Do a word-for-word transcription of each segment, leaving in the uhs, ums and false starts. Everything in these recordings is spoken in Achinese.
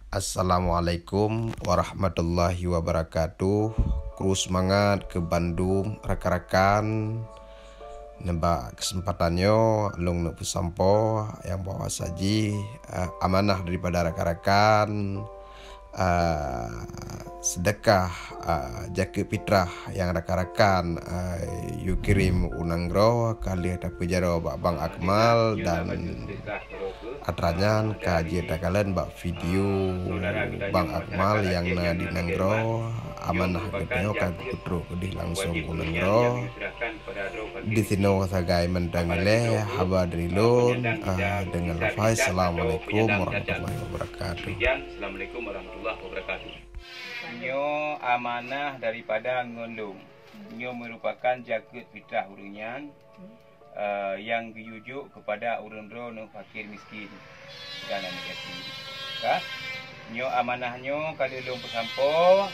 Assalamualaikum warahmatullahi wabarakatuh. Kru seumangat keu bandum rakan-rakan. Nibak keuseumpatan nyoe, lôn neuk peusampoe nyang bahwa saji, eh, amanah daripada rakan-rakan, eh, seudeukah, eh, jakeuet fitrah nyang rakan-rakan, eh, yue kirém u nanggroe ka lheueh tapeujaroe bak Bang Akmal dan atra nyan ka jeuet takalon bak video Bang Akmal nyang na di nanggroe. Amanah geutanyoe ka geupeutrok keudeh langsong u nanggroe. Disinoe sagai mantong ilée haba dari lôn, ah, deungon lafai, Assalamualaikum warahmatullahi wabarakatuh. Assalamualaikum warahmatullahi wabarakatuh. Nyoe amanah daripada ngon lôn. Nyoe meurupakan jakeuet fitrah ureuëng nyan, eh, nyang geuyue jok keupada ureuëng droeneueh fakir miskin dan aneuk yatim. Ka? Nyoe amanah nyoe ka lheueh lôn peusampoe.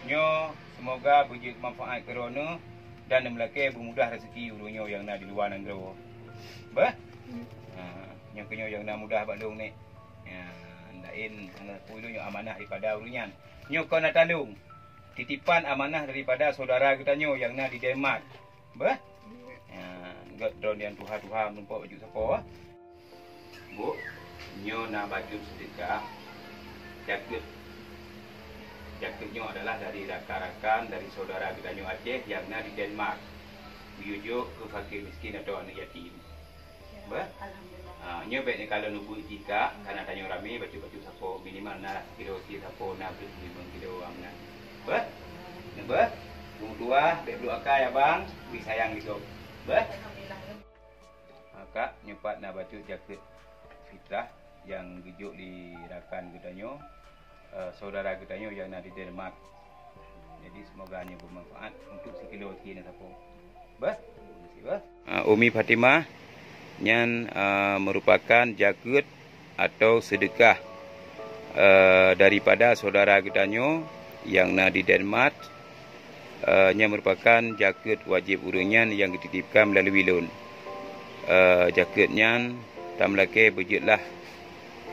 Nyoe seumoga beujeuet manfaat keu droeneueh dan neumeulakée beumudah raseuki ureuëng nyoe nyang na di luwa nanggroe. Beuh? Ha, nyoe keu nyoe nyang na mudah bak lôn nyoe. Ya, laén hana peue lôn, nyoe amanah daripada ureuëng nyan. Nyoe kon ata lôn. Titipan amanah daripada saudara geutanyoe nyang na di Denmark. Beuh? Ya, gét droeneueh tuha-tuha meureumpok bacut sapoe. Bu, nyoe na bacut seudeukah. Jakeuet. Jakeuet nyoe adalah dari rakan-rakan, dari saudara geutanyoe Aceh nyang na di Denmark. Geuyue jok keu fakir miskin atau aneuk yatim. Beuh? Alhamdulillah. Ha, nyoe bék neukalon ubeuek jih ka, kana tanyoe ramé bacut-bacut sapoe, minimal na sikilo sie sapoe, na breueh limong kilo amanah. Beuh? Beuh? Ureuëng tuha, bék beuduek akai abang, bri sayang lé gob. Beuh? Alhamdulillah. Ha, Kak, nyoe pat na bacut jakeuet fitrah nyang geujok lé rakan geutanyoe, eh, saudara geutanyoe nyang na di Denmark. Jadi, semoga nyoe bermanfaat untuk sikilo sie na sapoe. Beuh? Terima kasih, beuh. Ah, Umi Fatimah, nyan, ah, merupakan jakeuet atau seudeukah, eh, daripada saudara geutanyoe nyang na di Denmark. Eh, nyan merupakan jakeuet wajéb ureuëng nyan nyang geutitipkan meulalu lôn. Eh, jakeuet nyan tameulakée beujeuetlah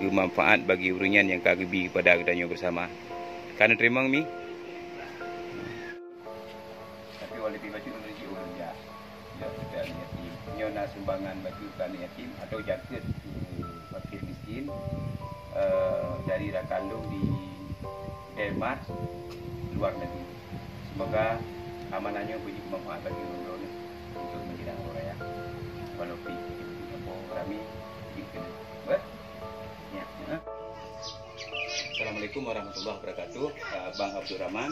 keu manfaat bagi ureuëng nyan nyang ka geubi keupada geutanyoe beusama. Ka neuteurimong, Mi? Tapi walaupun bacut ureuëng cit ureuëng jak, jak keu aneuk yatim. Nyoe na sumbangan bacut keu aneuk yatim atau jakeuet keu fakir miskin, eh, dari rakan lôn di Denmark, luar negeri. Semoga amanah nyoe beujeuet manfaat bagi ulôn untuk menjelang hari raya. Walaupun kita ramai, kita kena. Beuh? Ya, ya. Assalamualaikum warahmatullahi wabarakatuh. Ah, Bang Abdul Rahman.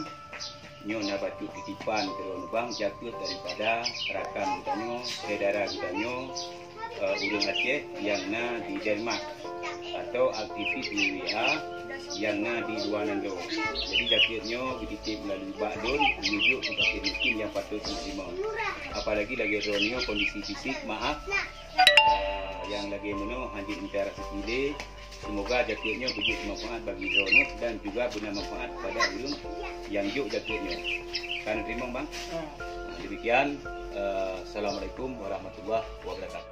Nyoe na bacut titipan keu droeneueh, Bang, jakeuet daripada rakan geutanyoe, syedara geutanyoe, eh, ureuëng Aceh nyang na di Denmark atau aktivis di W H nyang na di luwa nanggroe. Jadi, jakeuet nyoe geutitip meulalu bak lôn, geujok keu fakir miskin nyang patut meuneurimong. Apalagi lagée droeneueh kondisi fisik, maaf, eh, nyang lagée meunoe hana jeuet mita raseuki lé. Semoga jakeuet nyoe beujeuet manfaat bagi droeneueh dan juga beuna manfaat kepada ureuëng nyang jok jakeuet nyoe. Ka neuteurimong, Bang? Nah, demikian, eh, Assalamualaikum warahmatullahi wabarakatuh.